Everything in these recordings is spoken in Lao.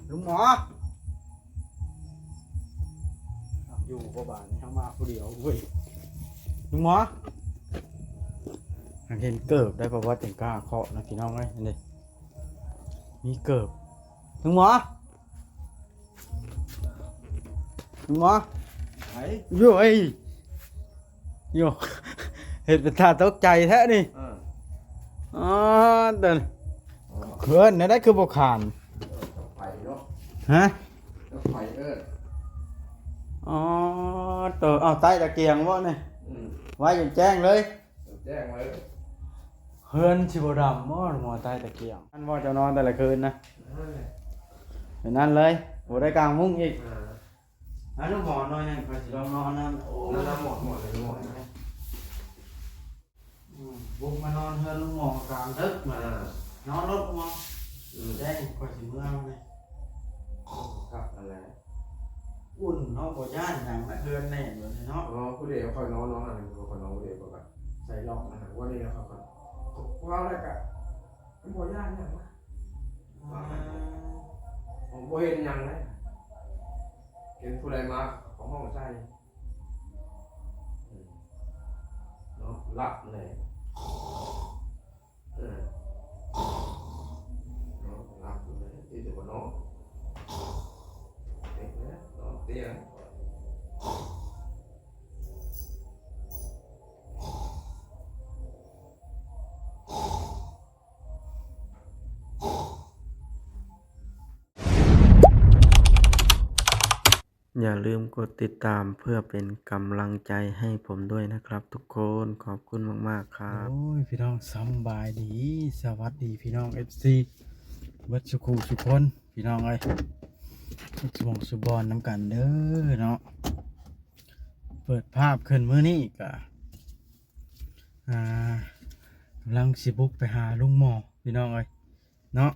ລຸງໝໍ ຢູ່ບໍ່ບາດນີ້ ເຮົາມາຜູ້ດຽວເວີຍ. ລຸງໝໍ ຫາກເຫັນເກີບໄດ້ ເພາະວ່າຈັ່ງກ້າເຄາະນະ ພີ່ນ້ອງເອີຍ. ນີ້ເດີ ມີເກີບ. ລຸງໝໍ ລຸງໝໍ ໃຜ? ໂອ້ຍ ໂອ້ ເຮັດເປັນທ່າຕົກໃຈແທ້ນີ້. ເອີ ອໍ ເດີ ເອີ ເອີ້ນແນວໃດຄືບໍ່ຂານ? ໄປເນາະ ຮະ? ໄປເອີ້ນ. ອໍ ໂຕ ເອົາ ໃຕ້ຕະກຽງບໍ່ນີ້? ອືມ ໄວ້ຈົນແຈ້ງເລີຍ. ແຈ້ງໄວ້ ເຮືອນຊິບໍ່ດຳບໍ່ ໝໍ ໃຕ້ຕະກຽງ? ອັນບໍ່ ເຈົ້ານອນແຕ່ລະຄືນນະ ນັ້ນແຫຼະ ແບບນັ້ນເລີຍ ບໍ່ໄດ້ກາງມຸ້ງອີກ. ເອີ ອັນລູກໝໍ ໜ້ອຍໜຶ່ງຂ້ອຍຊິລອງນອນນຳ. ໂອ້ ນັ້ນລະໝອນ ໝອນເລີຍ ໝອນ. ອືມ ບຸກມານອນເຮືອນລຸງໝໍກາງເດິກມາ. ເອີ ນອນໂລດລຸງໝໍ. ອືມ ແຈ້ງຂ້ອຍຊິເມືອແລ້ວນີ້. ຄັກຫັ້ນແຫຼະ ອຸ່ນເນາະ ບໍ່ຢ້ານຫຍັງນະ ເຮືອນແໜ້ນຢູ່ນີ້ເນາະ. ເອີ ຜູ້ດຽວຂ້ອຍນອນ ນອນອັນນັ້ນ ຂ້ອຍນອນຜູ້ດຽວ ຂ້ອຍກໍໃສ່ລັອກນັ້ນນະ. ວ່ານີ້ແຫຼະ ຂ້ອຍກໍ ເວົ້າແລ້ວກໍບໍ່ຢ້ານຫຍັງນະ. ອືມ ບໍ່ເຫັນຫຍັງເລີຍ ເຫັນຜູ້ໃດມາກໍຮ້ອງໃສ່. ເນາະ ຫຼັບແລ້ວ ເອີ ເນາະ ຫຼັບແລ້ວ ຕິດຢູ່ບໍ່ເນາະ ຕິດແລ້ວເນາະ ຕິດແລ້ວ. ຢ່າลืมกดติดตามเพื่อเป็นกำลังใจให้ผมด้วยนะครับทุกคน ขอบคุณมากๆ ครับ. ໂອ້ຍ ພີ່ນ້ອງ ສຳບາຍດີ ສະຫວັດດີພີ່ນ້ອງ ເອັຟຊີ ເບິດສູ່ຄູ່ສູ່ຄົນ ພີ່ນ້ອງເອີຍ ສຸໝ່ອງສຸບອນນຳກັນເດີເນາະ. ເປີດພາບຂຶ້ນມື້ນີ້ກະ ອ່າ ກຳລັງຊິບຸກໄປຫາລຸງໝໍ ພີ່ນ້ອງເອີຍ ເນາະ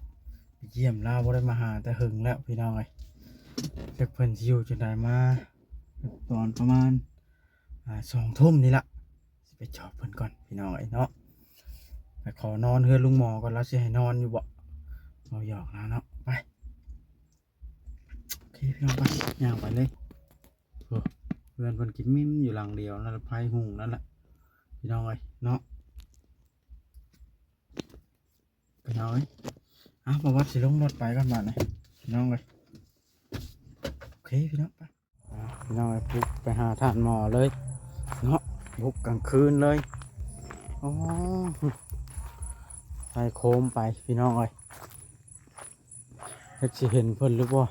ໄປຢ້ຽມລາວ ບໍ່ໄດ້ມາຫາແຕ່ເຫິງແລ້ວ ພີ່ນ້ອງເອີຍ. ຈັກເພິ່ນຊິຢູ່ຈັ່ງໃດ ມາຕອນປະມານ ອ່າ ສອງທຸ່ມນີ້ລະ ຊິໄປຈອບເພິ່ນກ່ອນ ພີ່ນ້ອງເອີຍເນາະ. ໄປຂໍນອນເຮືອນລຸງໝໍກ່ອນ ລາວຊິໃຫ້ນອນຢູ່ບໍ່ ເວົ້າຫຍອກລາວເນາະ. ໄປ ໂອເຄ ພີ່ນ້ອງ ໄປ ຍ່າງໄປເລີຍ. ໂອ້ ເຮືອນເພິ່ນກິນມິ່ມຢູ່ຫຼັງດຽວນັ້ນລະ ໄຟຮຸ່ງນັ້ນລະ ພີ່ນ້ອງເອີຍເນາະ. ພີ່ນ້ອງເອີຍ ອ່ະ ປະຫວັດຊິລົງລົດໄປກ່ອນບາດນີ້ ພີ່ນ້ອງເອີຍ. ໂອເຄ ພີ່ນ້ອງ ໄປ ອ່ະ ພີ່ນ້ອງເອີຍ ບຸກໄປຫາທ່ານໝໍເລີຍເນາະ ບຸກກາງຄືນເລີຍ. ໂອ້ ໄຟໂຄມໄປ ພີ່ນ້ອງເອີຍ. ຈັກຊິເຫັນເພິ່ນຫຼືບໍ່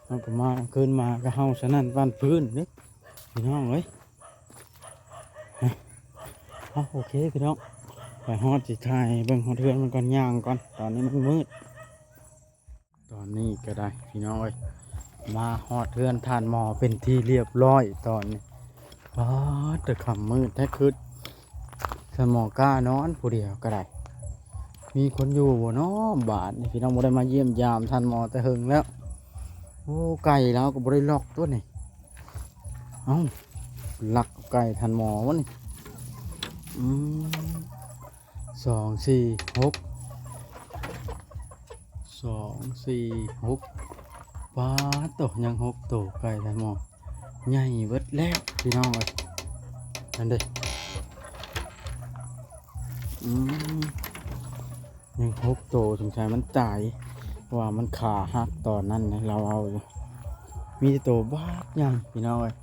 ເຮົາກໍມາກາງຄືນ ໝາກໍເຫົ່າສະນັ້ນປັ້ນພື້ນເດ້ ພີ່ນ້ອງເອີຍ. ເອົາ ໂອເຄ ພີ່ນ້ອງ ໄປຮອດ ຊິຖ່າຍໃຫ້ເບິ່ງຮອດເຮືອນມັນກ່ອນ ຍ່າງກ່ອນ ຕອນນີ້ມັນມືດ. ຕອນນີ້ກໍໄດ້ ພີ່ນ້ອງເອີຍ ມາຮອດເຮືອນທ່ານໝໍເປັນທີ່ລຽບຮ້ອຍຕອນນີ້. ປາດ ແຕ່ຄ່ຳມືດແທ້ ຄຶດ ທ່ານໝໍກ້ານອນຜູ້ດຽວກໍໄດ້. ມີຄົນຢູ່ບໍ່ເນາະບາດນີ້ ພີ່ນ້ອງ ບໍ່ໄດ້ມາຢ້ຽມຢາມທ່ານໝໍແຕ່ເຫິງແລ້ວ. ໂອ້ ໄກ່ລາວກໍບໍ່ໄດ້ລັອກຕົວະນີ້. ເອົ້າ ລັກໄກ່ທ່ານໝໍວະນີ້. ອືມ ສອງ ສີ່ ຫົກ ສອງ ສີ່ ຫົກ ປາດໂຕ ຍັງຫົກໂຕ ໄກ່ທ່ານໝໍ ໃຫຍ່ເບິດແລ້ວ ພີ່ນ້ອງເອີຍ. ນັ້ນເດ້ ອືມ ຍັງຫົກໂຕ ສົງໄສມັນຕາຍ ເພາະວ່າມັນຂາຫັກຕອນນັ້ນນະ ລາວເອົາຢູ່. ມີແຕ່ໂຕບັກໃຫຍ່ ພີ່ນ້ອງເອີຍ.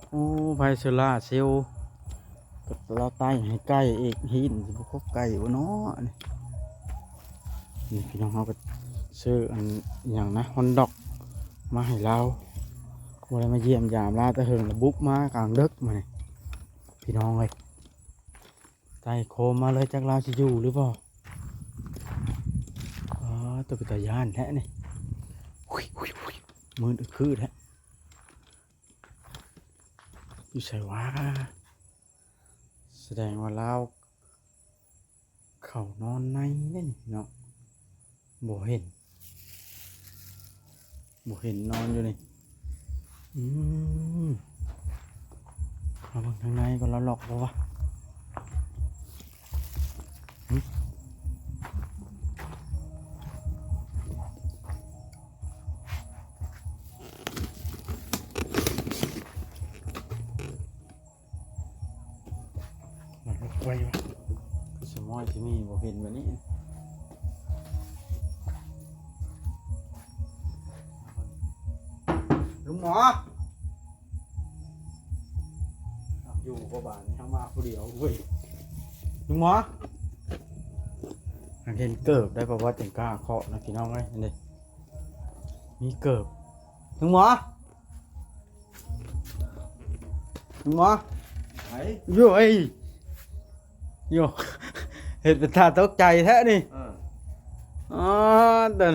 ໂອ້ ໄຟໂຊລາເຊວ ກໍລາວໄຕ້ໃຫ້ໄກ່ອີກ ຫີນຊິບໍ່ຄົບໄກ່ບໍ່ເນາະ. ນີ້ ນີ້ພີ່ນ້ອງ ເຮົາກໍຊື້ອັນຫຍັງນະ ຮອນດັອກມາໃຫ້ລາວ. ບໍ່ໄດ້ມາຢ້ຽມຢາມລາວແຕ່ເຫິງ ລະບຸກມາກາງເດິກມື້ນີ້ ພີ່ນ້ອງເອີຍ. ໄຕ່ໂຄມມາເລີຍ ຈັກລາວຊິຢູ່ຫຼືບໍ່. ອໍ ຕົວເປັນຕາຢ້ານແທ້ນີ້. ອຸຍ ອຸຍ ອຸຍ ມືດອະຄືແທ້. ຢູ່ໃສວະ? ສະແດງວ່າລາວເຂົ້ານອນໃນເດ້ນີ້ເນາະ. ບໍ່ເຫັນ ບໍ່ເຫັນນອນຢູ່ນີ້. ອືມ ມາເບິ່ງທາງໃນກ່ອນ ລາວລັອກບໍ່ວະ? ຫຶ? ຊິມີບໍ່ເຫັນແບບນີ້ ລຸງໝໍ ຢູ່ບໍ່ບາດນີ້ ເຮົາມາຜູ້ດຽວເວີຍ ລຸງໝໍ ຫາກເຫັນເກີບໄດ້ ເພາະວ່າຈັ່ງກ້າເຄາະນະ ພີ່ນ້ອງເອີຍ ນີ້ ມີເກີບ ລຸງໝໍ ໝໍ ໄປ ໂອ້ຍ ໂອ້ ເຮັດເປັນທ່າຕົກໃຈແທ້ນີ້ ເອີ ອໍ ເດີ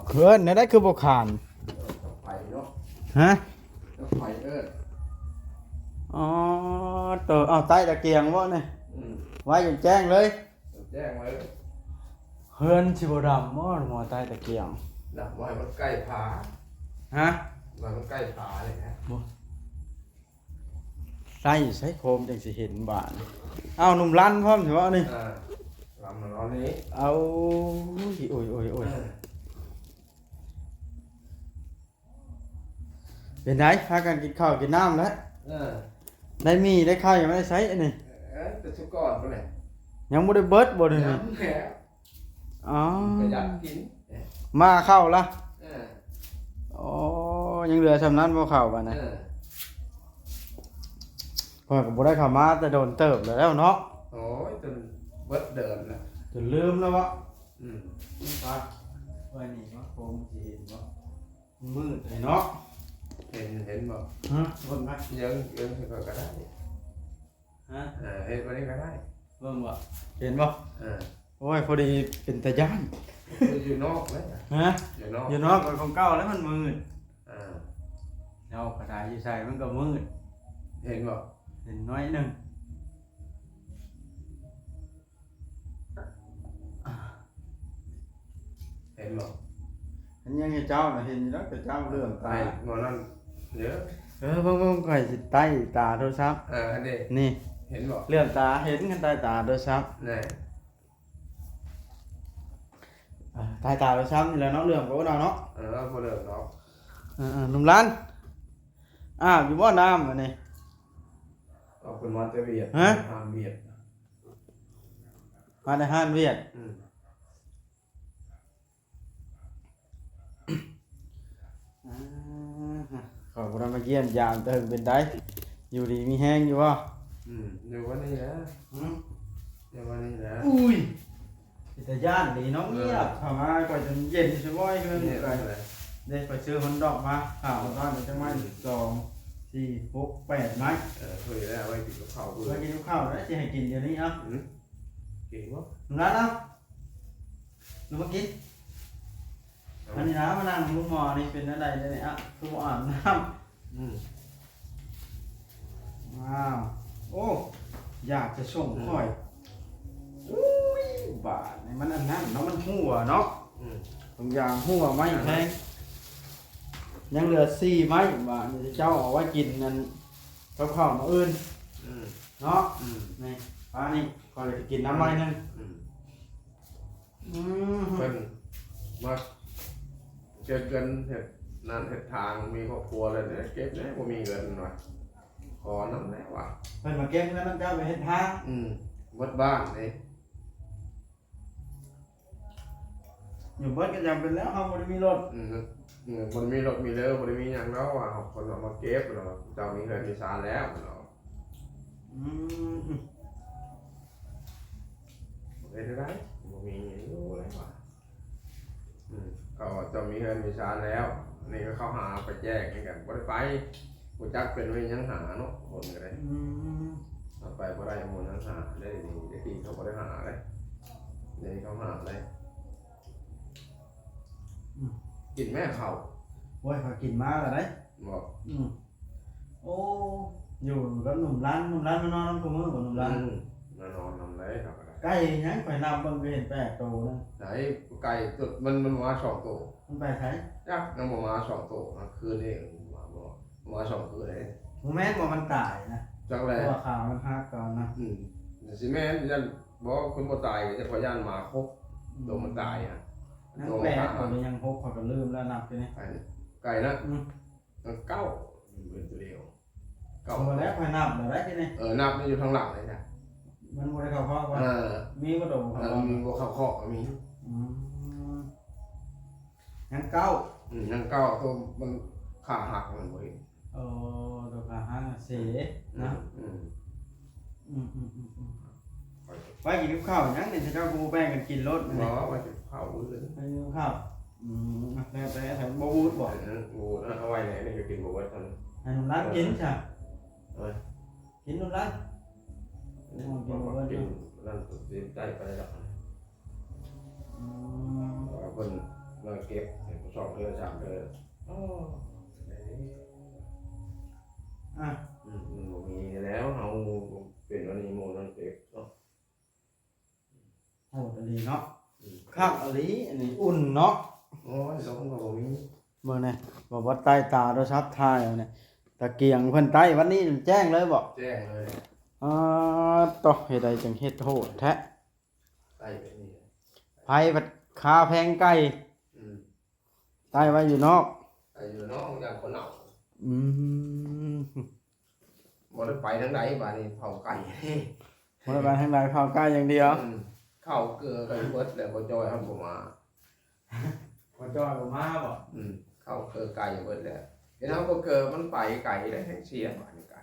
ເອີ້ນແນວໃດຄືບໍ່ຂານ ໄປເນາະ ຮະ ໄປເອີ້ນ ອໍ ໂຕ ເອົາ ໃຕ້ຕະກຽງບໍ່ນີ້ ອືມ ໄວ້ຈົນແຈ້ງເລີຍ ແຈ້ງໄວ້ ເຮືອນຊິບໍ່ດຳບໍ່ ໝໍ ໃຕ້ຕະກຽງ ດຳບໍ່ໃຫ້ມັນໃກ້ຜາ ຮະ ໃຫ້ມັນໃກ້ຜານີ້ນະ ບໍ່ ໃສ່ໃສ່ໂຄມຈັ່ງຊິເຫັນບາດ ເອົາ ໜຸ່ມລັນພ້ອມຊິບໍ່ນີ້ ເອີ ລຳນອນນີ້ ເອົາ ໂອ້ຍ ໂອ້ຍ ໂອ້ຍ ເອີ ເປັນໃດ ພາກັນກິນເຂົ້າກິນນ້ຳແລ້ວ ເອີ ໄດ້ໝີ່ໄດ້ເຂົ້າຍັງບໍ່ໄດ້ໃຊ້ອັນນີ້ ເອີ ແຕ່ຊຸກ່ອນພຸ້ນແຫຼະ ຍັງບໍ່ໄດ້ເບິດບໍ່ ດຽວນີ້ ຍັງແຫຼະ ອໍ ປະຢັດກິນ ມາເຂົ້າລະ ເອີ ອໍ ຍັງເຫຼືອຊ່ຳນັ້ນບໍ່ເຂົ້າບາດນີ້ ເອີ ຂ້ອຍກໍບໍ່ໄດ້ເຂົ້າມາແຕ່ດົນເຕີບແລ້ວເນາະ ໂອ້ຍ ຈົນເບິດເດືອນແລ້ວ ຈົນລືມແລ້ວເບາະ ອືມ ໄວ້ນີ້ເນາະ ໂຄມຊິເຫັນບໍ່ ມັນມືດເດເນາະ ເຫັນ ເຫັນບໍ່ ຮະ ເບິ່ງນະ ເອີງ ເອີງໃສ່ຂ້ອຍກໍໄດ້ ຮະ ເອີ ເຮັດແບບນີ້ກໍໄດ້ ເບິ່ງບໍ່ ເຫັນບໍ່ ເອີ ໂອ້ຍ ພໍດີເປັນຕາຢ້ານ ຄືຢູ່ນອກເລີຍນະ ຮະ ຢູ່ນອກ ຢູ່ນອກກໍຂອງເກົ່າແລ້ວ ມັນມືດ ເອີ ເຈົ້າກໍໄດ້ ຢູ່ໃສມັນກໍມືດ ເຫັນບໍ່ ເຫັນໜ້ອຍໜຶ່ງ ເຫັນບໍ່ ເຫັນຫຍັງ ເຈົ້ານະເຫັນຢູ່ແລ້ວ ແຕ່ເຈົ້າເຫຼືອມຕາ ໄອ້ໝໍນັ້ນເດີ ເອີ ເບິ່ງໆ ຂ້ອຍຊິໃຕ້ຕາໂທລະສັບ ເອີ ອັນນີ້ ນີ້ ເຫັນບໍ່ ເຫຼືອມຕາເຫັນ ຄັນໃຕ້ຕາໂທລະສັບ ນີ້ ອ່າ ໃຕ້ຕາໂທລະສັບນີ້ແຫຼະເນາະ ເຫຼືອມກໍບໍ່ເອົາເນາະ ເອີ ບໍ່ເຫຼືອມດອກ ເອີໆ ໜຸ່ມຫຼານ ອາບຢູ່ບໍ່ນ້ຳອັນນີ້ ອອກເພິ່ນມາແຕ່ຫວຽດ ຮະ ຮ້ານຫວຽດ ມາແຕ່ຮ້ານຫວຽດ ອືມ ອ່າ ຂ້ອຍບໍ່ໄດ້ມາຢ້ຽມຢາມແຕ່ເຫິງ ເປັນໃດ ຢູ່ດີມີແຮງຢູ່ບໍ່? ອືມ ຢູ່ວັນນີ້ແຫຼະ ຫື? ຢູ່ວັນນີ້ແຫຼະ ອຸ້ຍ ເປັນຕາຢ້ານອີ່ຫຼີເນາະ ເອີ ງຽບເຂົ້າມາ ຂ້ອຍຈົນເຢັນສະບອຍເຮືອນ ງຽບ ຂ້ອຍ ເດ້ ຂ້ອຍຊື້ຮອດດອກມາ ຖ້າຮອດບ້ານຈັກໄມ້ ໜຶ່ງ ສອງ ສີ່ ຫົກ ແປດໄມ້ ເອີ ເພິ່ນໄດ້ເອົາໄວ້ກິນກັບເຂົ້າ ໄວ້ກິນກັບເຂົ້າ ແລ້ວຊິໃຫ້ກິນດຽວນີ້ເອົາ ຫື? ກິນບໍ່? ນັ້ນເອົາ ລົງມາກິນ ເອົາ ອັນນີ້ນະ ມານັ່ງຢູ່ໝໍນີ້ເປັນແນວໃດເດນີ້ ອະ ຄືບໍ່ອາບນ້ຳ ອືມ ວ້າວ ໂອ້ ຢາກຈະສົ່ງຂ້ອຍ ອືມ ອຸ້ຍ ບາດນີ້ມັນອັນນັ້ນເນາະ ມັນຮົ່ວເນາະ ອືມ ບາງຢ່າງຮົ່ວໄມ້ແພງ ຍັງເຫຼືອສີ່ໄມ້ ບາດນີ້ເຈົ້າເອົາໄວ້ກິນອັນ ກັບເຂົ້າມື້ອື່ນ ອືມ ເນາະ ອືມ ນີ້ ປານີ້ ຂ້ອຍຊິກິນນຳໄມ້ໜຶ່ງ ອືມ ອືມ ເພິ່ນມາເກັບເງິນເຮັດນັ້ນເຮັດທາງ ມີຄອບຄົວແລ້ວເດ້ ເກັບແດ່ ບໍ່ມີເງິນວ່າ ຂໍນຳແດ່ວ່າ ເພິ່ນມາເກັບເງິນນຳເຈົ້າໄປເຮັດທາງ ອືມ ເບິດບ້ານເດ້ ຢູ່ເບິດກໍຈຳເປັນແລ້ວ ເຮົາບໍ່ໄດ້ມີລົດ ອືມ ອືມ ບໍ່ໄດ້ມີລົດມີເລີ ບໍ່ໄດ້ມີຫຍັງດອກ ວ່າເຮົາ ເພິ່ນເອົາມາເກັບ ເພິ່ນວ່າເຈົ້າມີເຮືອນມີຊານແລ້ວ ເພິ່ນວ່າ ອືມ ເຮັດໄດ້ ບໍ່ມີຫຍັງຢູ່ແລ້ວວ່າ ອືມ ເຂົາວ່າເຈົ້າມີເຮືອນມີຊານແລ້ວ ນີ້ກໍເຂົາຫາໄປແຈ້ງຄືກັນ ບໍ່ໄດ້ໄປ ບໍ່ຈັກເປັນຫຍັງຫາເນາະ ຄົນກໍໄດ້ ອືມ ເອົາໄປບໍ່ໄດ້ ໝູ່ຍັງຫາໄດ້ ດຽວນີ້ ແຕ່ກີ້ເຂົາບໍ່ໄດ້ຫາເດ້ ດຽວນີ້ເຂົາຫາໄດ້ ອືມ ກິນແມ່ເຂົ້າ ໂອ້ຍ ຂ້ອຍກິນມາແລ້ວເດ້ ບໍ່ ອືມ ໂອ້ ຢູ່ກັບໜຸ່ມລັນ ໜຸ່ມລັນມານອນນຳຄູ່ມື້ບໍ່ ໜຸ່ມລັນ ອືມ ມານອນນຳໄດ້ ເຮົາກໍໄດ້ ໄກ່ຫຍັງ ຂ້ອຍນັບເບິ່ງກໍເຫັນແປດໂຕນະ ໃສ ໄກ່ຕົວ ມັນ ມັນມາສອງໂຕ ມັນໄປໃສ ຈັກ ຍັງບໍ່ມາສອງໂຕ ຄືນນີ້ມາບໍ່ ມາສອງຄືນເດ້ ບໍ່ແມ່ນບໍ່ ມັນຕາຍນະ ຈັກແຫຼະ ເພາະວ່າຂາມັນຫັກກ່ອນນະ ອືມ ຊິແມ່ນ ຢ້ານ ບໍ່ ຄົນບໍ່ຕາຍກໍຈະ ຂ້ອຍຢ້ານໝາຄົບ ອືມ ໂຕມັນຕາຍຫັ້ນ ຍັງແປດໂຕ ຫຼືຍັງຫົກ ຂ້ອຍກໍລືມແລ້ວ ນັບຢູ່ນີ້ ໄກ່ນະ ອືມ ເກົ້າ ເປັນຕົວດຽວ ເກົ້າ ບໍ່ແລ້ວ ຂ້ອຍນັບແລ້ວໄດ໋ນີ້ ເອີ ນັບຢູ່ທາງຫຼັງເລີຍນະ ມັນບໍ່ໄດ້ເຂົ້າຄອກບໍ່? ເອີ ມີບໍ່ໂຕບໍ່ເຂົ້າຄອກ? ເອີ ມີບໍ່ເຂົ້າຄອກກໍມີ. ອືມ ຍັງເກົ້າ. ອືມ ຍັງເກົ້າ ໂຕມັນຂາຫັກ ມັນບໍ່ເຫັນ. ໂອ້ ໂຕຂາຫັກເສນະ. ອືມ ອືມ ອືມ ອືມ ອືມ ໄປກິນກັບເຂົ້າຫຍັງນີ້? ເຈົ້າຄືບໍ່ແບ່ງກັນກິນໂລດ? ບໍ່ ໄປກິນເຂົ້າອື່ນ ໄປກິນເຂົ້າ. ອືມ ແລ້ວແຕ່ ບໍ່ບູດບໍ່? ເອີ ບໍ່ບູດ ເອົາໄວ້ແຫຼະ ນີ້ກໍກິນບໍ່ເບິດ. ໃຫ້ໜຸ່ມຫຼານກິນຊະ. ເອີ ກິນໂລດລະ ກິນ ກິນນັ້ນຊິໄດ້ໄປດອກ. ອືມ ເພາະວ່າເພິ່ນມາເກັບໃຫ້ສອງເທື່ອສາມເທື່ອ. ໂອ້ ອະ ອືມ ມັນບໍ່ມີແລ້ວ ເຮົາເປັນອັນນີ້ໝູ່ນັ້ນເກັບເນາະ. ໂຫດອີ່ຫຼີເນາະ. ອືມ ຄັກອີ່ຫຼີ ອັນນີ້ອຸ່ນເນາະ. ໂອ້ຍ ລົມກໍບໍ່ມີ. ເບິ່ງແດ່ ບໍ່ ບໍ່ໃຕ້ຕາໂທລະສັບຖ່າຍເອົາແດ່. ຕະກຽງເພິ່ນໃຕ້ວັນນີ້ແຈ້ງເລີຍບໍ່? ແຈ້ງເລີຍ. ອາ ໂຕ ເຮັດໃດຈັ່ງເຮັດໂຫດແທ້. ໃຕ້ແບບນີ້ ໄຟພັດຄາແຜງໄກ່. ອືມ ໃຕ້ໄວ້ຢູ່ນອກ ໃຕ້ຢູ່ນອກ ຢ້ານຄົນເອົາ. ອືມ ບໍ່ໄດ້ໄປທາງໃດບາດນີ້ ເຜົາໄກ່. ບໍ່ໄດ້ໄປທາງໃດ ເຜົາໄກ່ຢ່າງດຽວ. ອືມ ເຂົ້າເກືອກໍເບິດແລ້ວ ບໍ່ຈ່ອຍເຮົາບໍ່ມາ. ບໍ່ຈ່ອຍບໍ່ມາບໍ່? ອືມ ເຂົ້າເກືອໄກ່ເບິດແລ້ວ. ເຫັນເຮົາບໍ່ເກີ ມັນໄປໄກແລ້ວ ແຮງເສຍບາດນີ້ໄກ່.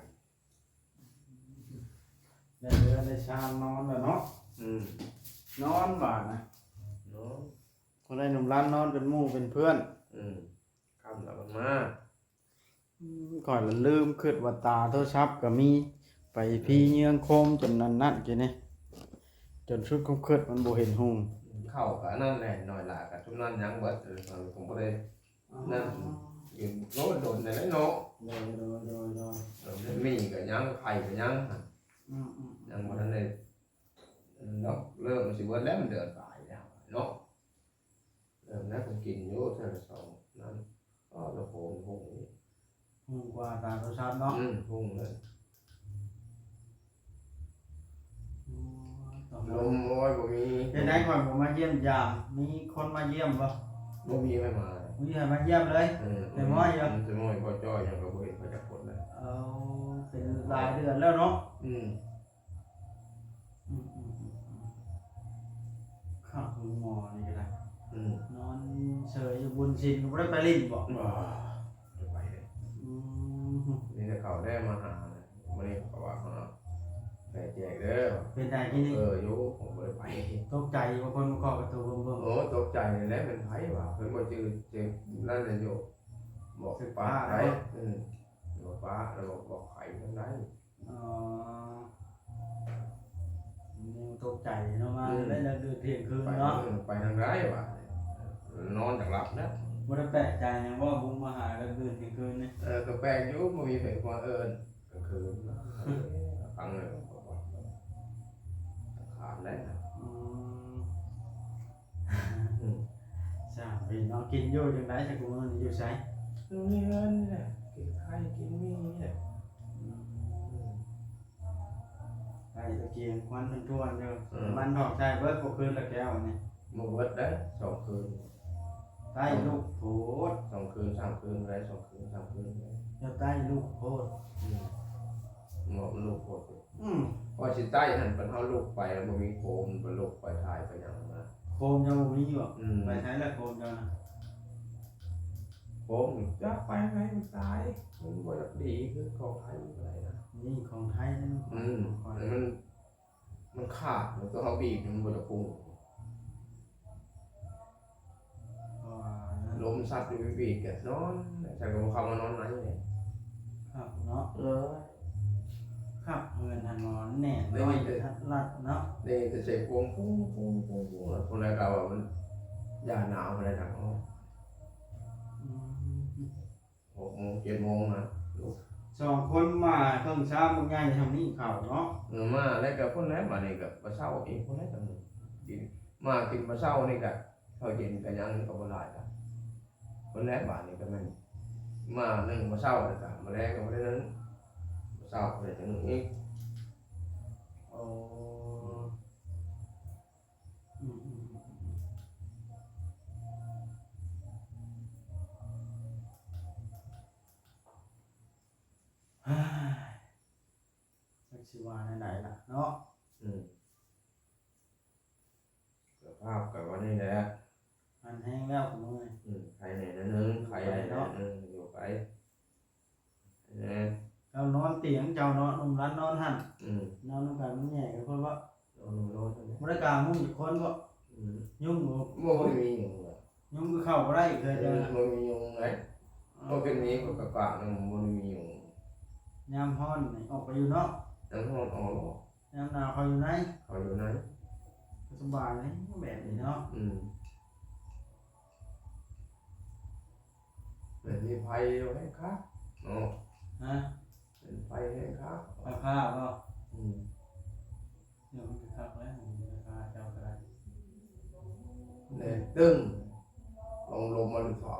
ໄດ້ເຮືອນໄດ້ຊານນອນແລ້ວເນາະ. ອືມ ນອນບາດນະ ນອນ. ພໍໄດ້ໜຸ່ມຫຼານນອນເປັນໝູ່ເປັນເພື່ອນ. ອືມ ຄ່ຳແລ້ວມັນມາ. ອືມ ຂ້ອຍລະລືມຄິດວ່າຕາໂທລະສັບກໍມີ ໄປພີເຍືອງໂຄມຈົນນັ້ນນັ້ນກີ້ນີ້ ຈົນສຸດຄວາມຄິດມັນບໍ່ເຫັນຮຸ່ງ. ເຂົ້າກໍອັນນັ້ນແຫຼະ ນ້ອຍຫຼາຍກໍຊຸມນັ້ນຍັງເບິດ ເອີ ກໍບໍ່ໄດ້ ອໍ ນັ້ນ ໂອ້ ດົນແລ້ວເນາະ. ໂດຍ ໂດຍ ໂດຍ ໂດຍ. ເອີ ມີກໍຍັງ ໄຂ່ກໍຍັງ ອືມໆ ຍັງບໍ່ທັນໄດ້ເນາະ. ເລີ່ມມັນຊິເບິດແລ້ວ ມັນເດືອນປາຍແລ້ວເນາະ. ເອີ ແລ້ວກໍກິນຢູ່ເທື່ອລະສອງນັ້ນ ກໍລະໂພງ ໂພງນີ້ ຮຸ່ງກວ່າຕາໂທລະສັບເນາະ. ອືມ ຮຸ່ງເລີຍ. ໂອ້ຍ ລົມ ໂອ້ຍ ບໍ່ມີ. ເປັນໃດຂ້ອຍບໍ່ມາຢ້ຽມຢາມ ມີຄົນມາຢ້ຽມບໍ່? ບໍ່ມີໃຜມາ. ບໍ່ມີໃຜມາຢ້ຽມເລີຍ. ເອີ ແຕ່ໝໍຢູ່ ແຕ່ໝໍ ພໍ່ຈ້ອຍຫຍັງກໍບໍ່ເຫັນໄປຈັກຄົນເລີຍ. ເອົາ ເປັນຫຼາຍເດືອນແລ້ວເນາະ. ອືມ ອືມໆໆໆ ຄັກຢູ່ໝໍນີ້ກໍໄດ້. ອືມ ນອນເຊີຍຢູ່ ບຸນສິນກໍບໍ່ໄດ້ໄປຫຼິ້ນບໍ່? ບໍ່ ບໍ່ໄດ້ໄປເລີຍ. ອືມ ມີແຕ່ເຂົາໄດ້ມາຫາ ມື້ນີ້ເຂົາວ່າເຂົາແປແຈກເດີ. ເປັນໃດກິນນີ້? ເອີ ຢູ່ ຜົມບໍ່ໄດ້ໄປ. ຕົກໃຈຢູ່ບໍ່ ຄົນມາເຄາະປະຕູເບິ່ງໆ? ໂອ້ ຕົກໃຈແລ້ວ ແມ່ນໃຜວະ? ເພິ່ນບໍ່ຈື່ ເຈັບນັ້ນແຫຼະຢູ່ ບອກປ້າໄດ້. ອືມ ບອກປ້າ ແລ້ວບອກ ບອກໃຜເພິ່ນໄດ້. ອໍ ຍັງຕົກໃຈເນາະ ມາ ອືມ ໄດ້ເລີກດື່ນທ່ຽງຄືນເນາະ. ໄປ ເອີ ໄປທາງໃດວະ? ນອນຢາກຫຼັບແລ້ວ. ບໍ່ໄດ້ແປກໃຈຫຍັງບໍ່ ບຸກມາຫາເລີກດື່ນທ່ຽງຄືນນີ້? ເອີ ກໍແປກຢູ່ ບໍ່ມີໃຜມາເອີ້ນກາງຄືນ. ຟັງແລ້ວກໍຂາດແລ້ວ. ອືມ ອືມ ຊ່າງເປັນເນາະ. ກິນຢູ່ຈັ່ງໃດຊະ ຄູ່ມື້ນີ້ຢູ່ໃສ? ຢູ່ໃນເຮືອນນີ້ແຫຼະ ກິນໄຂ່ກິນໝີ່ນີ້ແຫຼະ. ອືມ ອືມ ໄດ້ຕະກຽງຄວັນທົນໆຢູ່. ອືມ ນ້ຳມັນຖອກໃສ່ເບິດບໍ່ຄືນລະແກ້ວນີ້? ບໍ່ເບິດເດ້ ສອງຄືນ. ໃຕ້ລູກໂພດ ສອງຄືນສາມຄືນໄດ້ ສອງຄືນສາມຄືນໄດ້. ເຈົ້າໃຕ້ລູກໂພດ. ອືມ ເນາະ ມັນລູກໂພດ. ອືມ ວ່າຊິໃຕ້ຫັ້ນ ບັດເຮົາລຸກໄປແລ້ວບໍ່ມີໂຄມ ບັດລຸກໄປຖ່າຍໄປຫຍັງນະ. ໂຄມຍັງບໍ່ມີຢູ່. ອືມ ໄປໃສລະໂຄມເຈົ້ານະ? ໂຄມຈັກໄປໃສ ມັນຕາຍ ມັນບໍ່ຢາກດີຄືຂອງໄທປານໃດນະ. ນີ້ຂອງໄທນະ. ອືມ ມັນ ມັນຂາດ ຕົວເຮົາບີບມັນບໍ່ຢາກພຸ່ງ. ເພາະວ່າ ລົມຊັດຢູ່ບີບກະນອນ ແລ້ວກໍບໍ່ເຂົ້າມານອນໃນເລີຍ. ຄັກເນາະ. ເອີ ຄັກເຮືອນຫັ້ນນອນແໜ້ນ ໄດ້ຍິນແຕ່ ນອນແຕ່ລັດເນາະ. ໄດ້ຍິນແຕ່ສຽງໂປ່ງ ປຸ້ງໆໆ ແລ້ວຜູ້ໃດກໍວ່າມັນຢ້ານໜາວ ຜູ້ໃດກໍ ອືມ ຫົກໂມງເຈັດໂມງນະ ສອງຄົນມາເພິ່ງຊາມບັກໃຫຍ່ຊ່ຳນີ້ເຂົ້າເນາະ. ເອີ ມາແລ້ວກໍພຸ້ນແຫຼະ ບາດນີ້ກໍມາເຊົ້າອີກພຸ້ນແຫຼະ. ມາກິນມາເຊົ້ານີ້ກໍເຂົ້າເຢັນກໍຍັງ ກໍບໍ່ຫຼາຍລະ. ພຸ້ນແຫຼະ ບາດນີ້ກໍແມ່ນມາໜຶ່ງມາເຊົ້າ ແລ້ວກໍມາແລງກໍບໍ່ໄດ້ໜຶ່ງ ມາເຊົ້າກໍໄດ້ໜຶ່ງອີກ. ໂອ້ ອືມໆໆໆ ຈັກຊິວ່າແນວໃດລະເນາະ. ອືມ ນີ້ແຫຼະ ອັນແຮງແລ້ວ ອືມ ໄຄແດ່ໜ້ອຍໜຶ່ງ ໄຄແດ່ໜ້ອຍໜຶ່ງ ຢູ່ໄປ ເອີ ເຈົ້ານອນຕຽງ ເຈົ້າເນາະ ໜຸ່ມຫຼານນອນຫັ້ນ ອືມ ນອນນຳກັນ ມັນແຍ່ກັນພຸ້ນບໍ? ນອນ ນອນ ນອນ ບໍ່ໄດ້ກາງມຸ້ງຈັກຄົນບໍ? ອືມ ຍຸງບໍ່? ບໍ່ ບໍ່ໄດ້ມີຍຸງເລີຍ ຍຸງກໍເຂົ້າບໍ່ໄດ້ເທື່ອ ເອີ ເຈົ້ານະ ບໍ່ມີຍຸງເລີຍ ອໍ ບໍ່ເຄີຍມີ ກໍກະກາງນຳ ບໍ່ໄດ້ມີຍຸງ ຍາມຮ້ອນນີ້ອອກໄປຢູ່ນອກ ຍາມຮ້ອນອອກ ຍາມໜາວເຂົ້າຢູ່ໃນ ເຂົ້າຢູ່ໃນ ກໍສະບາຍເລີຍແບບນີ້ເນາະ ອືມ ແບບມີໄຟຢູ່ແຮງຄັກເນາະ ຮະ ເປັນໄຟແຮງຄັກ ໄຟຟ້າບໍ? ອືມ ເອີ ມັນກໍຄັກແລ້ວ ໄຟຟ້າເຈົ້າກໍໄດ້ ແນ່ຕຶ້ງ ລອງລົມມາດູ ຖ້າ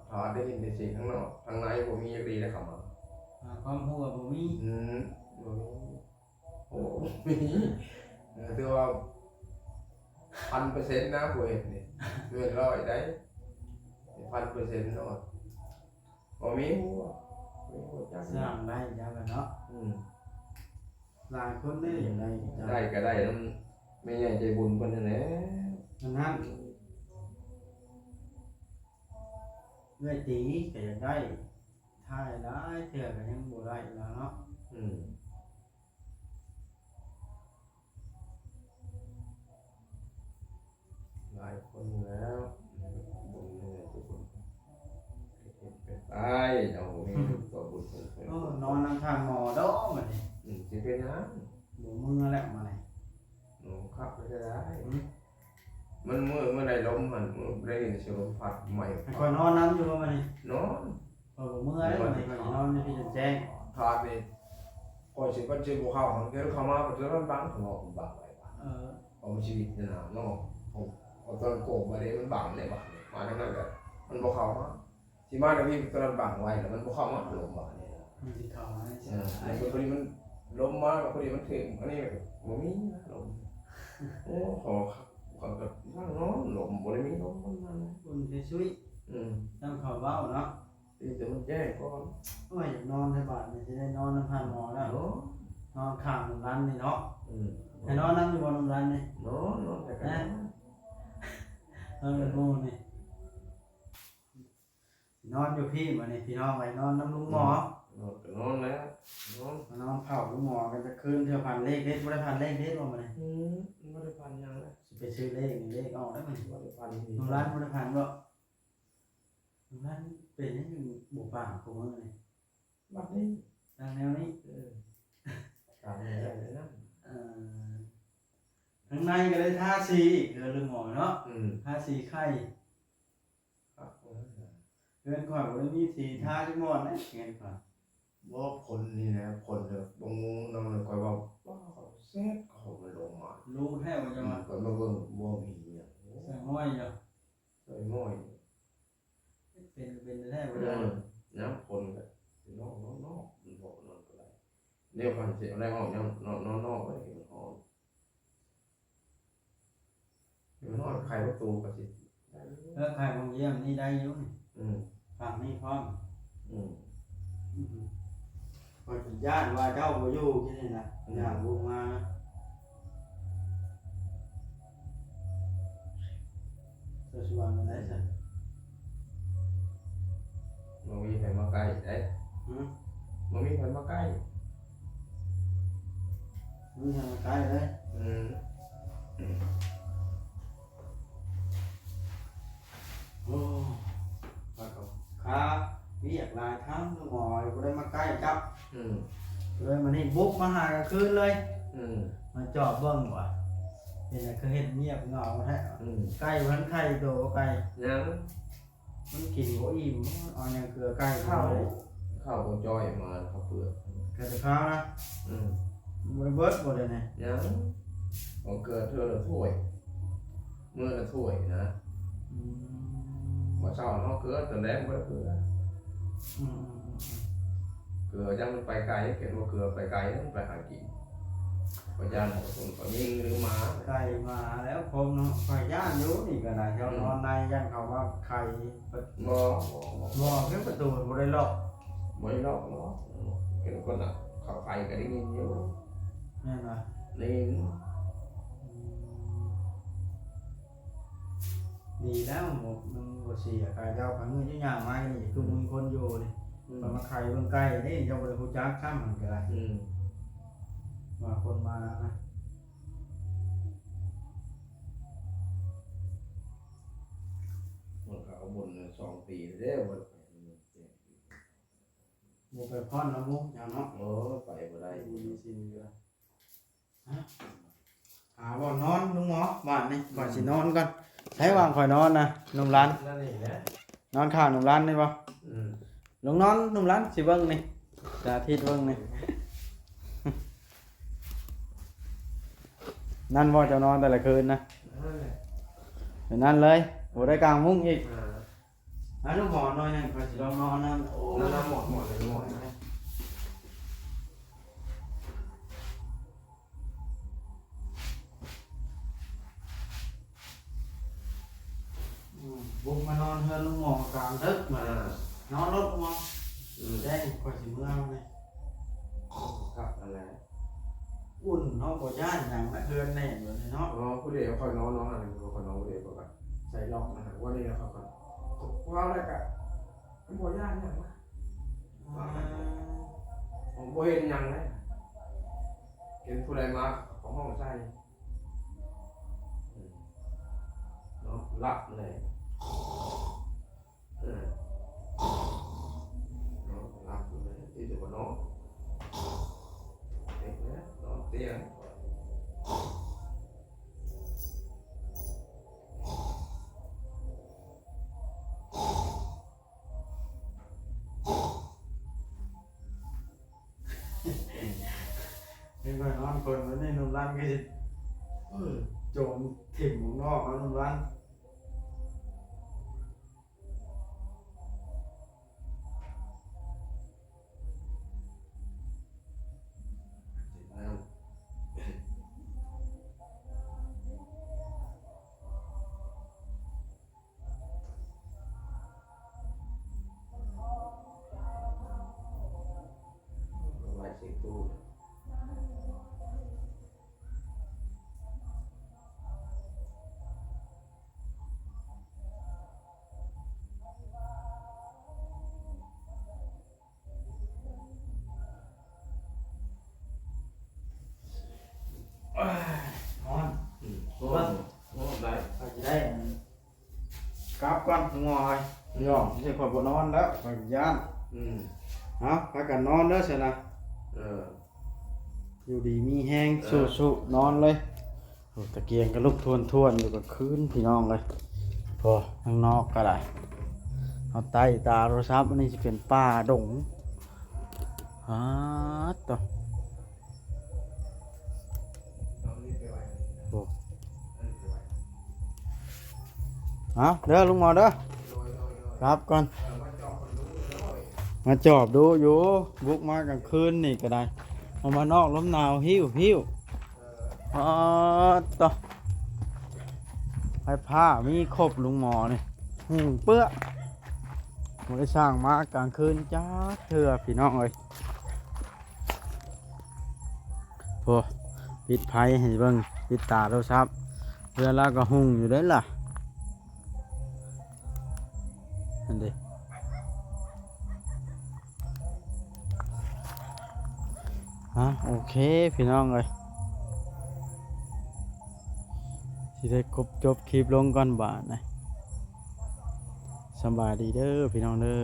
ຖ້າໄດ້ຍິນແຕ່ສຽງທາງນອກ ທາງໃນບໍ່ມີຈັກດີແລ້ວເຂົ້າມາ ຫາຄວາມຮູ້ກໍບໍ່ມີ ອືມ ບໍ່ມີ ໂອ້ ບໍ່ມີ ເອີ ຖືວ່າພັນເປີເຊັນນະ ຜູ້ເຮັດນີ້ ແມ່ນຮ້ອຍໄດ໋ ພັນເປີເຊັນໂລດ ບໍ່ມີຫົວ ບໍ່ມີຫົວຈັກ ສ້າງໄດ້ເຈົ້າກໍເນາະ ອືມ ຫຼາຍຄົນເດ້ຢາກໄດ້ ໄດ້ກໍໄດ້ນຳແມ່ໃຫຍ່ໃຈບຸນເພິ່ນຫັ້ນແຫຼະ ອັນນັ້ນ ເອື້ອຍຕີກໍຢາກໄດ້ ຖ່າຍຫຼາຍເທື່ອກໍຍັງບໍ່ໄດ້ລະເນາະ ອືມ ຫຼາຍຄົນແລ້ວ ບຸນນີ້ແຫຼະທຸກຄົນ ເຮັດໄປ ເຈົ້າບໍ່ມີຕົວບຸນເພິ່ນ ໂອ້ ນອນນຳທ່ານໝໍດອກບັດນີ້ ອືມ ຊິເປັນຫຍັງ ບໍ່ເມືອແລ້ວມານີ້ ໂອ້ ຄັກໄປເທື່ອໃດ ອືມ ມັນມື້ ມື້ໃດລົມຫັ້ນ ມື້ໃດໄດ້ຍິນສຽງລົມພັດໃໝ່ ໃຫ້ຂ້ອຍນອນນຳຢູ່ບໍ່ມື້ນີ້? ນອນ ຂ້ອຍບໍ່ເມືອເດ້ມື້ນີ້ ຂ້ອຍຊິນອນຢູ່ພີ້ຈົນແຈ້ງ ທາດນີ້ ຂ້ອຍຊິ ມັນຊິບໍ່ເຂົ້າ ມັນເຂົ້າມາ ມັນຈະນອນບັງ ຂ້ອຍບອກບັງໄວ້ ເອີ ເອົາຊີວິດນີ້ນະເນາະ ເອົາຕອນໂກບາດນີ້ ມັນບັງເດ້ບາດນີ້ ມາທາງນັ້ນກໍມັນບໍ່ເຂົ້າມາ ຊິມາທາງພີ້ ຕອນບັງໄວ້ ແລ້ວມັນບໍ່ເຂົ້າມາລົມບາດນີ້ນະ ມັນຊິເຂົ້າມາ ເອີ ແລ້ວບັດນີ້ມັນລົມມາ ແລ້ວພໍດີມັນເຖິງ ອັນນີ້ບໍ່ມີນະລົມ ໂອ້ ຂໍ ຂ້ອຍກໍນັ່ງນອນ ລົມ ບໍ່ໄດ້ມີລົມ ມັນນັ້ນ ອຸ່ນຊຸຍໆ ອືມ ນຳເຂົາເວົ້າເນາະ ຕີແຕ່ມັນແຈ້ງກ່ອນ ໂອ້ຍ ຢາກນອນແທ້ບາດນີ້ ຊິໄດ້ນອນນຳທ່ານໝໍແລ້ວ ນອນຂ້າງໜຸ່ມລັນນີ້ເນາະ ອືມ ໃຫ້ນອນນຳຢູ່ບໍ່ໜຸ່ມລັນນີ້? ນອນ ນອນແຕ່ກັນ ນອນເປັນໝູ່ນີ້ ນອນຢູ່ພີ້ບັດນີ້ ພີ່ນ້ອງເອີຍ ນອນນຳລຸງໝໍ ອືມ ນອນກໍນອນແລ້ວ ນອນ ມານອນເຝົ້າລຸງໝໍກັນຈັກຄືນ ເທື່ອຝັນເລກເດັດ ບໍ່ໄດ້ຝັນເລກເດັດບໍ່ມື້ນີ້? ອືມ ບໍ່ໄດ້ຝັນຫຍັງເລີຍ ຊິໄປຊື້ເລກນີ້ ເລກອອກແລ້ວມື້ນີ້ ບໍ່ໄດ້ຝັນ ໜຸ່ມລັນບໍ່ໄດ້ຝັນບໍ່? ມັນເປັນຫຍັງບໍ່ປາກຄູ່ມື້ນີ້ ບັດນີ້ ຕັ້ງແນວນີ້ ເອີ ຕາມແນວນັ້ນ ເອີ ທາງໃນກໍໄດ້ທາສີອີກ ເອີ ລືມບອກເນາະ ອືມ ທາສີໄຂ່ ຄັກ ເຮືອນຂ້ອຍບໍ່ໄດ້ມີສີທາຈັກບ່ອນເດ້ ເຮືອນຂ້ອຍ ບໍ່ ຄົນນີ້ນະ ຄົນແບບບໍ່ງງນຳ ຂ້ອຍວ່າ ວ້າວ ເຊັດ ເຂົາມັນລົງມາ ຮູ້ແທ້ບໍ່ເຈົ້າວ່າ ອືມ ຂ້ອຍມາເບິ່ງ ບໍ່ມີຫຍັງ ໃສ່ໝ້ອຍຢູ່ ໃສ່ໝ້ອຍ ເປັນ ເປັນແທ້ບໍ່ ເອີ ຍາມຄົນກໍນອນ ນອນ ນອນ ມັນບໍ່ນອນກໍໄດ້ ແນວຄັນຊິເອົາໄດ້ອອກຍາມນອນ ນອນນອກໄວ້ ມັນຮ້ອນ ມັນຮ້ອນ ໄຂປະຕູກໍຊິໄດ້ຢູ່ ເອີ ໄຂຫ້ອງຢ້ຽມນີ້ໄດ້ຢູ່ ອືມ ຝັ່ງນີ້ພ້ອມ ອືມ ອືມ ຂ້ອຍກໍຢ້ານວ່າເຈົ້າບໍ່ຢູ່ທີ່ນີ້ນະ ອືມ ຢ້ານບໍ່ມາ ເຈົ້າຊິວ່າແນວໃດຊັ້ນ? ບໍ່ມີໃຜມາໃກ້ເດ້ ຫື? ບໍ່ມີໃຜມາໃກ້ ບໍ່ມີໃຜມາໃກ້ເດ້ ອືມ ໂອ້ ຂ້ອຍກໍຄາວຽກຫຼາຍ ທາງໝໍບໍ່ໄດ້ມາໃກ້ເຈົ້າ ອືມ ເລີຍມື້ນີ້ບຸກມາຫາກາງຄືນເລີຍ ອືມ ມາຈອບເບິ່ງວ່າ ເປັນຫຍັງຄືເຮັດງຽບເຫງົາແທ້ ອືມ ໄກ່ບໍ່ທັນໄຂ່ໂຕ ໄກ່ ຍັງ ມັນກິນບໍ່ອີ່ມ ເອົາຫຍັງເກືອໄກ່ ເຂົ້າ ເຂົ້າບໍ່ຈ່ອຍມາ ເຂົ້າເປືອກ ເກືອແຕ່ເຊົ້ານະ ອືມ ບໍ່ໄດ້ເບິດບໍ່ເດນີ້ ຍັງ ເອົາເກືອເທື່ອລະຖ້ວຍ ມື້ລະຖ້ວຍນະ ອືມ ມື້ເຊົ້າເຮົາເກືອ ຕອນແລງບໍ່ໄດ້ເກືອ ອືມໆໆໆ ເກືອຢ້ານມັນໄປໄກ ເຫັນວ່າເກືອໄປໄກ ມັນໄປຫາກິນ ຂ້ອຍຢ້ານເຂົາເປັນປາຍິງຫຼືໝາ ໄກ່ໝາແລ້ວຄົນເນາະ ຂ້ອຍຢ້ານຢູ່ນີ້ກໍໄດ້ ແຖວ ອືມ ນອນໃນຢ້ານເຂົາມາໄຂ່ ບໍ່ ບໍ່ ບໍ່ ບໍ່ ຄືປະຕູມັນບໍ່ໄດ້ລັອກ ບໍ່ໄດ້ລັອກເນາະ ເຫັນຄົນນະ ເຂົາໄຂ່ກໍໄດ້ຍິນຢູ່ ແມ່ນບໍ່ ໄດ້ຍິນ ອືມ ດີແລ້ວ ບໍ່ ມັນບໍ່ເສຍຄ່າເຊົ່າຄ່າມື້ ເຈົ້າຍ່າງມານີ້ ຄືບໍ່ມີຄົນຢູ່ນີ້ ອືມ ເພິ່ນມາໄຂເບິ່ງໄກ່ເດ້ ເຈົ້າບໍ່ໄດ້ຮູ້ຈັກຊ້ຳ ມັນກໍໄດ້ ອືມ ວ່າຄົນມານະ ມັນກໍເອົາບຸນສອງປີແລ້ວ ບໍ່ໄດ້ໄປ ບໍ່ໄປພ້ອນນຳໝູ່ເຈົ້າເນາະ ໂອ້ ໄປບໍ່ໄດ້ ບຸນມີສິນຢູ່ ຫາບ່ອນນອນລຸງໝໍ ບາດນີ້ ອືມ ຂ້ອຍຊິນອນກ່ອນ ໃຊ້ວາງຂ້ອຍນອນນະ ໜຸ່ມຫຼານ ນັ້ນນີ້ແຫຼະ ນອນຂ້າງໜຸ່ມຫຼານນີ້ບໍ່? ອືມ ລົງນອນໜຸ່ມຫຼານ ຊິເບິ່ງນີ້ ສາທິດເບິ່ງນີ້ ນັ້ນບໍ່ ເຈົ້ານອນແຕ່ລະຄືນນະ? ນັ້ນແຫຼະ ແບບນັ້ນເລີຍ ບໍ່ໄດ້ກາງມຸ້ງອີກ ເອີ ໃຫ້ລູກໝໍນອນໜຶ່ງ ຂ້ອຍຊິລອງນອນນຳ ໂອ້ ນັ້ນນະ ໝອນ ໝອນ ໝອນ ອືມ ບຸກມານອນເຮືອນລຸງໝໍກາງເດິກ ເອີ ນອນລົດລຸງໝໍ ອືມ ແດງ ຂ້ອຍຊິເມືອແລ້ວນີ້ ຄັກຫັ້ນແຫຼະ ອຸ່ນເນາະ ບໍ່ຢ້ານຫຍັງນະ ເຮືອນແໜ້ນຢູ່ນີ້ເນາະ ເອີ ຜູ້ດຽວຂ້ອຍນອນ ນອນອັນນີ້ ຂ້ອຍນອນຜູ້ດຽວ ຂ້ອຍກໍໃສ່ລັອກມັນນະ ວ່ານີ້ນະ ຂ້ອຍກໍ ເວົ້າແລ້ວກໍບໍ່ຢ້ານຫຍັງນະ ອືມ ວ່າມັນບໍ່ເຫັນຫຍັງເລີຍ ເຫັນຜູ້ໃດມາກໍຮ້ອງໃສ່ ເນາະ ຫຼັບເລີຍ ເອີ ເນາະ ຫຼັບເລີຍ ຕິດຢູ່ບໍ່ເນາະ ເຮັດແລ້ວ ນອນຕຽງ. ເຫັນຂ້ອຍນອນຄົນ ວັນນີ້ໜຸ່ມລັນກໍຊິ ເອີ ໂຈມຖິ້ມຂ້າງນອກເນາະ ໜຸ່ມລັນ. ໂອ້ຍ ຮ້ອນ ອືມ ຮ້ອນ ຮ້ອນໄດ໋ ຂ້ອຍຊິໄດ້ອັນ ກັບກ່ອນ ງໍ້ເອີຍ ຍອມຊິຂ້ອຍບໍ່ນອນແລ້ວ ຂ້ອຍຢ້ານ ອືມ ເອົາ ພາກັນນອນເດີຊັ້ນນະ ເອີ ຢູ່ດີມີແຮງ ເອີ ສູ້ໆ ນອນເລີຍ. ໂອ້ ຕະກຽງກໍລຸກທວນໆ ຢູ່ກາງຄືນ ພີ່ນ້ອງເອີຍ ໂອ້ ທາງນອກກໍໄດ້ ເຮົາໄຕ້ຕາໂທລະສັບ ອັນນີ້ຊິເປັນປ່າດົງ ອາດໂຕ ໂອ້ ເອົາເດີ ລຸງໝໍເດີ ກັບກ່ອນ ມາຈອບດູຢູ່ ບຸກມາກາງຄືນນີ້ກໍໄດ້ ອອກມານອກ ລົມໜາວ ຫິ້ວໆ. ອາດໂຕ ໄຟຟ້າມີຄົບ ລຸງໝໍນີ້ ຫຸ່ງເປື້ອ ບໍ່ໄດ້ສ້າງມາກາງຄືນຈັກເທື່ອ ພີ່ນ້ອງເອີຍ. ໂອ້ ປິດໄຟໃຫ້ເບິ່ງ ປິດຕາໂທລະສັບ ເຮືອນລາວກໍຫຸ່ງຢູ່ເດ້ລະ. ຫັ້ນເດ ອ່າ ໂອເຄ ພີ່ນ້ອງເອີຍ ຊິໄດ້ຄົບຈົບຄລິບລົງກ່ອນບາດນະ ສະບາຍດີເດີ ພີ່ນ້ອງເດີ.